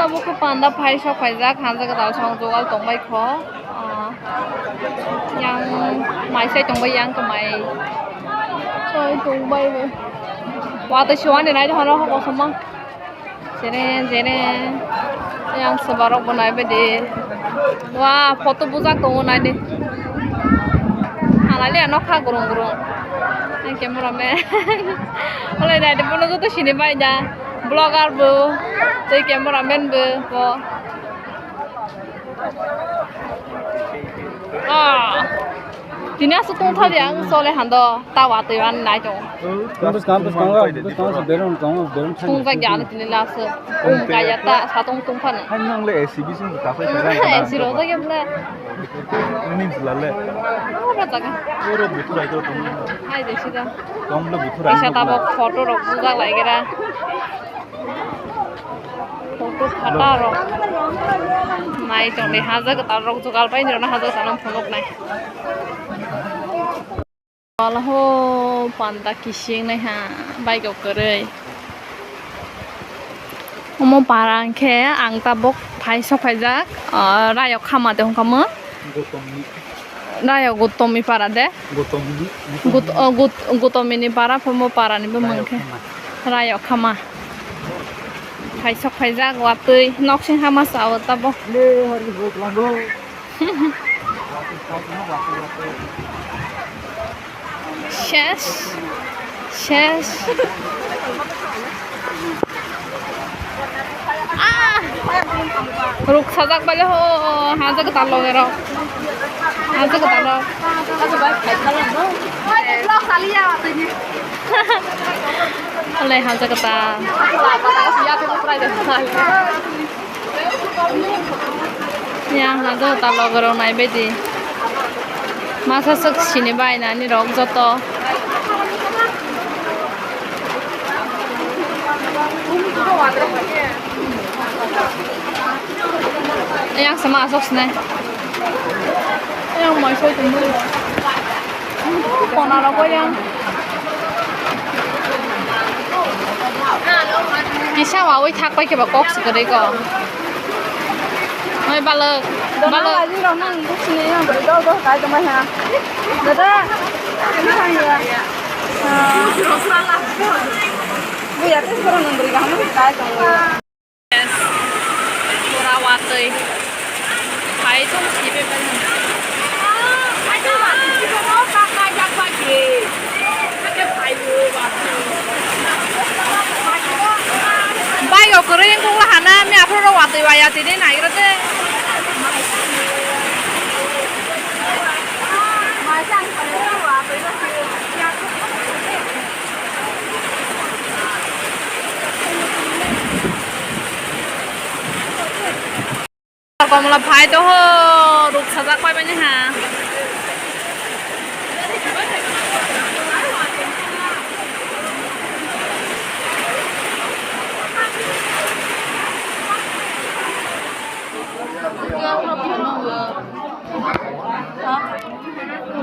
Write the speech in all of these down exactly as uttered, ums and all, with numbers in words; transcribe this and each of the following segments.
Buku panda phai sok phaijak, hanjak kwtal song jogal tongbai kho. Ah, yang mai sai tongbai, yang kwmai sai tongbai bo. Watwi suwani nai hono kosom mang. Jere jere yang swbarok bo nai baidi. Wah, photo bujak tongo nai di. Halali ano kha gurung gurung. Ang camera man. Olai nai di, bono joto sini bai da. Vlogger bo, tei camera man bo, bo. Ah. Tini aswk tongthar yang chole hando, ta watwi ani nai tongo. Bwskang, bwskango, bwskango se bereng tongo, bereng thani. Tongjak ya ani tini last. Ong kaya ta, satong tongphano. Hai nang le A C bising ta phai ta. A C rojak ya bwle. Nini jwla le. Oro jaga. Oro buthur ai to tong. Hai de sida. Tong le buthur ai. Kisa tabok photo rok bujak lai gira. Photo photo rok. Nai tong di, haja kwtal rok jugal pai ni rok na, haja kwtal rok phunuk nai. Wala ho panda kising nai ha, bike o kwrwi. Omo para hwnkhe ang tabok phai sok phaijak, ah, rayok khama de hwnkha mo. Gotomni. Rayok Gotomi para de. Gotomni. Got-, oh, Got-, Gotomini para, phomo para ni bumung khe. Rayok khama. Rayok khama. Phai sok phaijak watwi, nok sing hama sao tabok. Le, hari hok lango. Ses. Ses. Ah! Ruk sajak bale ho, haja kwtal loge rok. Haja kwtal rok. Ole haja kwtal. Yang haja kwtal loge rok nai baidi. Masa swk sini bai nani rok joto. Yang sama asok sinai. Yang mai soi tunggu. Kona rogo yang. Kisa wawi thak pai khe ba kok si kwrwi ko. Oi balok, balok. Dona wali rok nang buk sini yang beri dol dol kai tong bai ha. Dada, ini kan ya. Ah. Bu ya tes korang nang beri kamu kai tong. Pura watwi. Phai tong si bebel. Bike o kwrwi wngkha hana, mi aphuru rok watwi waya tini naigra de. Komla phai to ho, ruk sajak pai bani ha.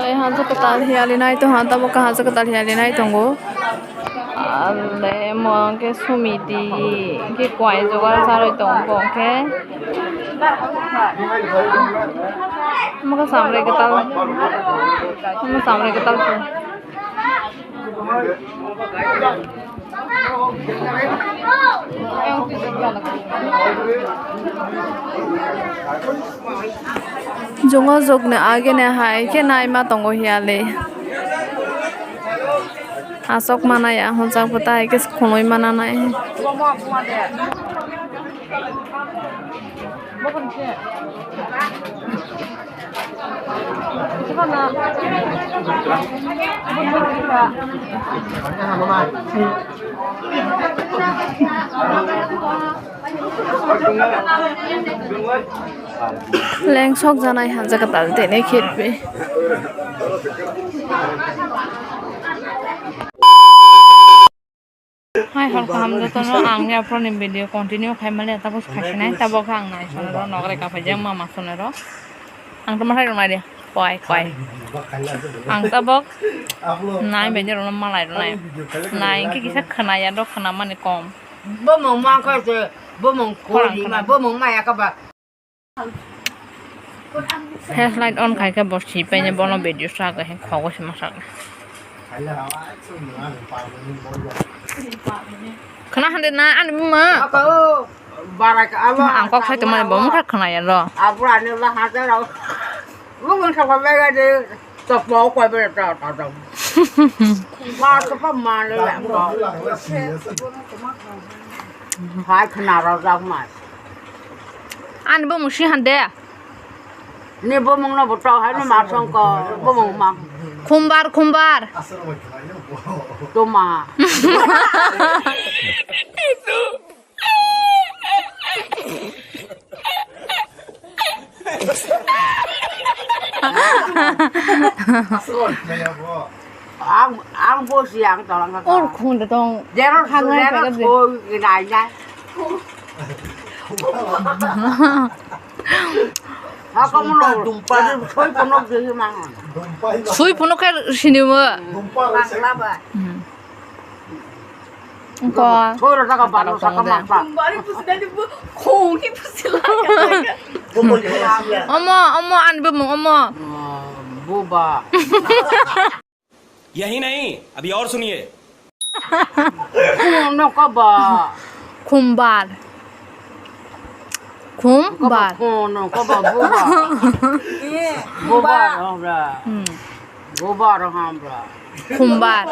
Lai haja kwtal hiyali nai to ha, tabuk haja kwtal hiyali nai tongo. Ale mo hwnkhe sumiti hwnkhe kwai jogar charwi tongo bo hwnkhe. Omo khe chamrai kwtal, omo chamrai kwtal. Jwngo jwkni agini hai khe naima tongo hiyali. Aswk manaya hwnjak bwtai khe khwnwi mananai. Lengsok janai hanja kwtal tini khitbi. Hai hor kaham jotono, ang ni aphuru ni video continue khai mali, tabuk khai sinai, tabuk khe ang nai sonero nokrai kaphai jang mama sonero. Ang tamo hai rwnai de, koi koi. Ang tabuk nai bini rwno malai rwnai. Nai hwnkhe kisa khwnaya do, khwnamani kom. Bo mama kha se. Bumung khorang khorang. Bumung maya kaba. Flashlight on khai khe bo si paine bono video sa khe khogo si ma sak. Khana hande na ani buma. Ako barak alo. Ang kok sai tongmani bo mokha khana ya ro. Abura ni la hande ro. Bumung sa ba mega de. Chokma o koi bere ta ta ta. Ma chokma ma le ya ko. Hai khna ro jak ma. Ani bumung si hande. Ni bumung no bo to hai no ma song ko bumung ma. Khumbar, khumbar. To ma. Ang, ang bosi ang tolong ka. Or khun da tong. Jero Hangai sudero ka de. Khoi nai nai. Ako mo no. Dumpa. Khoi ponok de mang. Sui phunuk khe sini mo. Dumpa. Bangla ba. Hmm. Engko. Thoro daga balo saka masa. Bari pusi dani bu khong ki pusi la. Omo, omo, ani bumung, omo. Buba. यही नहीं, अभी और सुनिए। Khong no kaba. Khumbar. Khumbar. Khong no kaba buba. Buba ro hamra. Hmm. Buba ro hamra. Khumbar.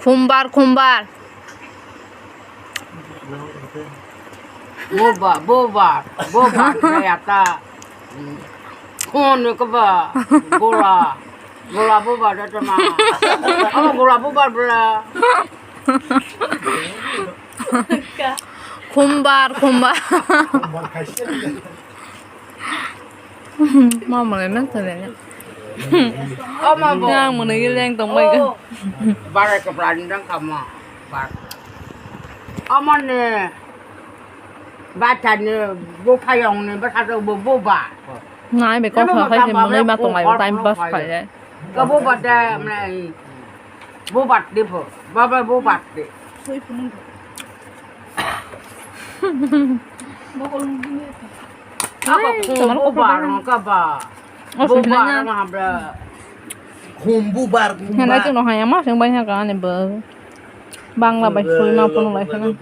Khumbar, khumbar. Buba, buba, buba, kaya ta. Khon ko ba, gola, gola buba da ta ma. Oh, gola buba bla. Khumbar, khumbar. Khumbar khai se. Ma mwnwi nang tole ne. Omo bo. Yang mwnwi leng tong bai. Oh. Barai kapla ni dang kama. Bar. Omo ne. Bata ne bo phayong ne bata do bo bo ba. Nai be ko kha khai mwnwi ma tong ai time pass khai. Ka bo bata mwnwi. Bo bat de bo. Baba bo bat de. Ako khum bubar ka ba. Bubar na habra. Khum bubar khum bubar. Nai tu no haya ma sing bai ha ka ani bo. Bangla bai sui ma pun lai khana.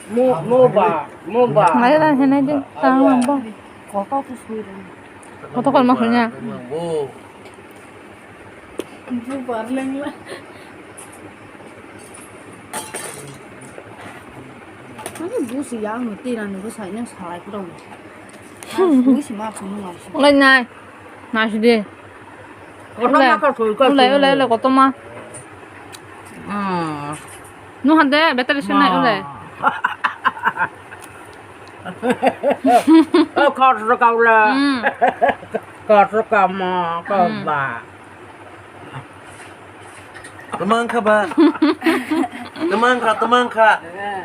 Mo, mo ba, mo ba. Ngai la, henai din, tang lang ba. Koto ko sui ro. Koto ko ma sui nya. Mo ba leng la. Ani busi yang ti na ni busa yang salai ko dong. Busi ma punu ma si. Ngai nai. Nai si de. Kotorma. Ulai, ka sui, ka ulai, sui. Ulai, ulai, kotorma. Hmm. Nu hande, battery sui nai, ma, ulai. Oh, kotor ka ulai. Hmm. Kotor ka ma, ka, hmm, ba. Tamang kha ba. Tamang kha, tamang kha.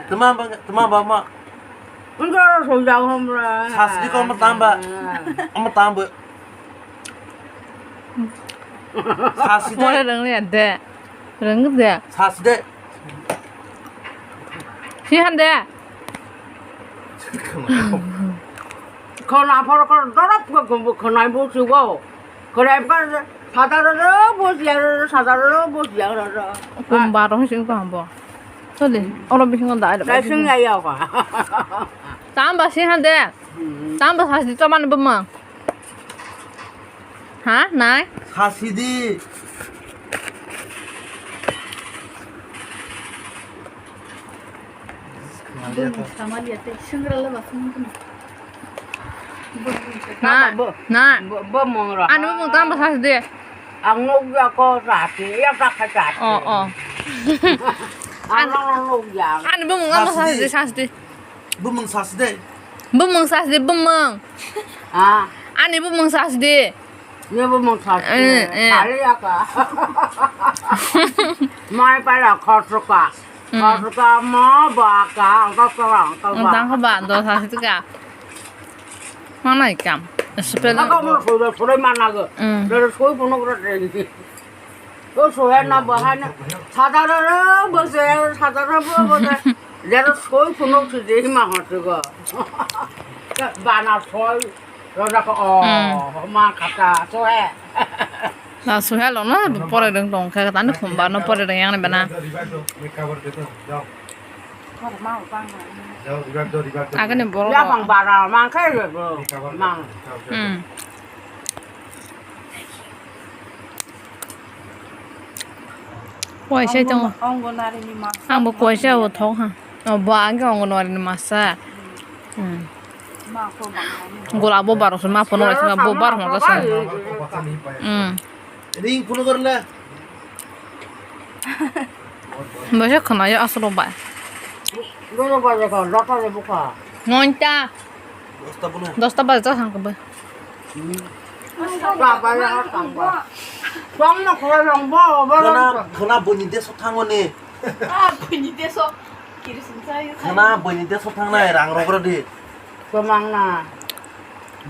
Tamang ba, tamang ba ma. Enggak, sui jang hamra. Sasdi ko ma tamba. Ma tamba. Sasi de. Wala rang le de. Rang de. Sasi de. Si han de. Khona phor ko dorop ko khonai bo si go. Khonai phor sadar ro bo si ro, sadar ro bo si ro. Kum baro sing ko hambo. Sole, oro bising da ai. Dai sing ya ya ko. Tamba si han de. Tamba sasi to man bumang. Ha, nai? Khasi di. Bumung sama dia teh, senggerala basung pun. Na, bo, na. Bo, bumung ra. Anu bumung tamba sasi di. Ang nuk ya ko sasi, ya ka ka sasi. Oh, oh. Ang nuk ya. Anu bumung tamba sasi di, sasi di. Bumung sasi de. Bumung sasi de, bumung. Ah. Ani bumung sasi de. Ni bumung sasi de. Eh, eh. Kali ya ka. Mai pala khosuka. Hmm. Khosuka mo ba ka, ang ka ka, ang ka ba. Ang ka ba, do sasi tu ka. Mana ikam? Spell. Baka mo soi soi mana go. Mm. Dere soi puno kura dere. To soya na bahana. Sadara ra bose, sadara bo bose. Dere soi puno sije ma hote go. Bana soi. Roda ko o. Mm. Ma kata soya. Na soya lo na pore dong tong kha tani khumba no pore dong yang bana. Agani borok. Ya bang bara mang khe bo. Mang. Hmm. Kuaisa tongo. Ang bo kuaisa o thok ha. O bo ang khe Anganwadi ni masa. Hmm. Gola bo barok se ma phone bai se bo barok ma se. Hmm. Ring phone gorle. Baisa khwnayo aswk rok bai. Noita. Dosta baje ta thang khe. Khwna, khwna buini deso thango ni. Ah, buini deso. Khwna buini deso thangnai rang rok rw di. Kwmang na.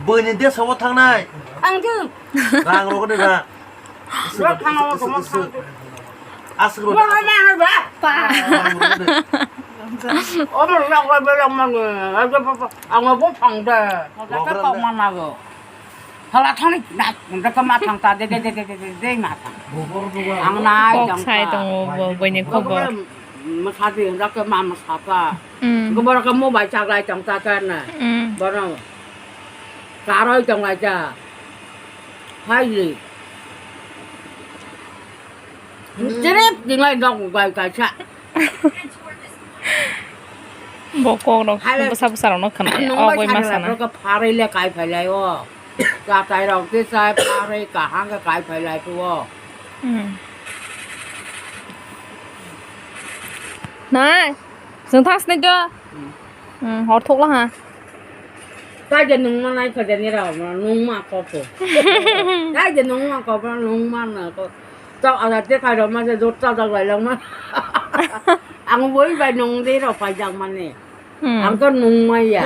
Buini deso o thangnai. Ang tu. Rang rok rw di ra. Rok thang o kwmang thang. Aswk rw di. Bo ma ha ba. Pa. Rang rok rw di. Omo lok ba lok man. Ang bo phang de. Rok rw di. Kok man na go. Hala thani na, hwnda khe ma thang ta, de, de, ma thang. Ang nai kok tong sai ta. Tongo bo, boini khobor. Masa di hwnda khe ma masa ta. Mm. Khe borok khe mobile chaklai tong ta khe na. Mm. Bono karoi tong lai ta. Hai li. Trip dinglai nok bai kaisa. Bo kok rok bwsa bwsa rok no khna ya. Nung bai o boi ma sana. Pharwi le kai phai lai o. Chatai rok te chai pharwi kaham khe kai phai lai phu o. Hmm. Nai, chwng thas nai do. Hmm. Hmm, hor thok la ha. Tai je nung ma nai kho je ni rao ma nung ma kho pho. Tai je nung ma kho pho nung ma na kho. Chok ada te kai rao ma je jot ta jak lai lang ma. Ang boi bai nung de rao pai jak ma ne. Hmm. Ang to nung ma ya.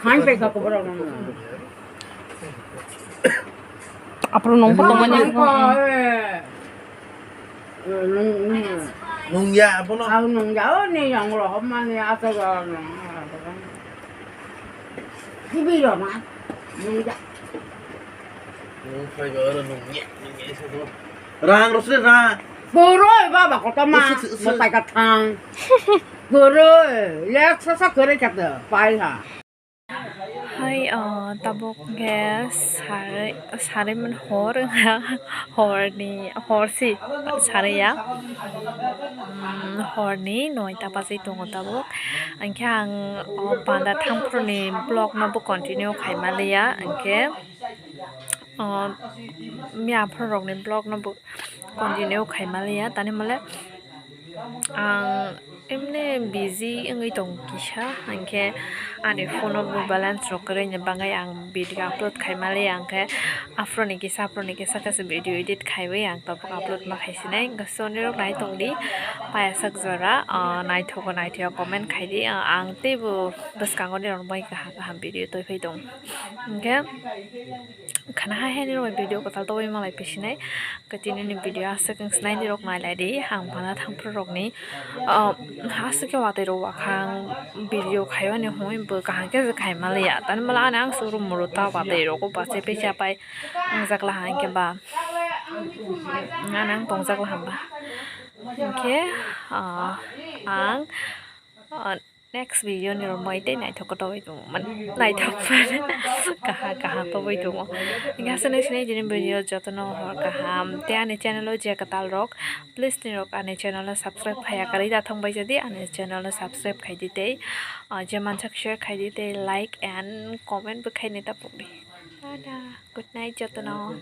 Hai pai kha ko bro ma. Apro nung pa tong ma ni. Nung, nung. Nung ya, abono. Ang nung ya, o ni yang lo, hom mani asa ga nung. Kibi lo ma. Nung ya. Nung phai ga oro nung ya, nung ya, isa ko. Rang rosle ra. Boroi baba kota ma. Usu, usu. Mo pai ka thang. Boroi, lek sa sa kore kata, pai ha. Hai, ah, tabuk khe sari, sari man hor, horni, hor si, sari ya. Mm, horni noita bajai tongo tabuk. Hinkhe ang, oh, panda thangphuru ni vlog no bo continue khai maliya. Hinkhe, oh, miya phuru rok ni vlog no bo continue khai maliya. Tani male ang emne busy wngwi tongo kisa, hinkhe ani phone o bo balance rok kwrwini bagwi ang video upload khai maliya, hinkhe aphuru ni kisa, aphuru ni kisa khe video edit khaiwi ang tabuk upload ma khai sinai. Hinkhe soni rok nai tongdi, payasok jora, ah, naithogo naithoya comment khaidi, ah, ang teibo bwskango nirok bai kaham kaham video twi phai tong. Hinkhe khana hai hai nirok video kwtal tobwi malai pisinai. Khe tini ni video aswk wng sinai nirok nai lai di. Ang panda thangphuru rok ni, ah, aswk khe watwi rok wakhang video khaio ni hwnwi bo kaham khe khai maliya. Tani mala ani ang showroom muru ta watwi rok o bachai pai cha pai wngjak la hinkhe ba. Ani ang tongjak la hamba. Hinkhe, ah, ang, ah, next video ni romoi tei naithok khe tobwi tongo man, naithok man. Kaham kaham tobwi tongo. Hinkhe aswk nai sinai tini video jotono hor kaham tei ani channel o je kwtal rok, please nirok ani channel no subscribe khaiya kwrwi da thang bai jadi ani channel no subscribe khaidi tei, ah, je mansak share khaidi tei like and comment bo khaina ta pokdi. Tada, good night jotono.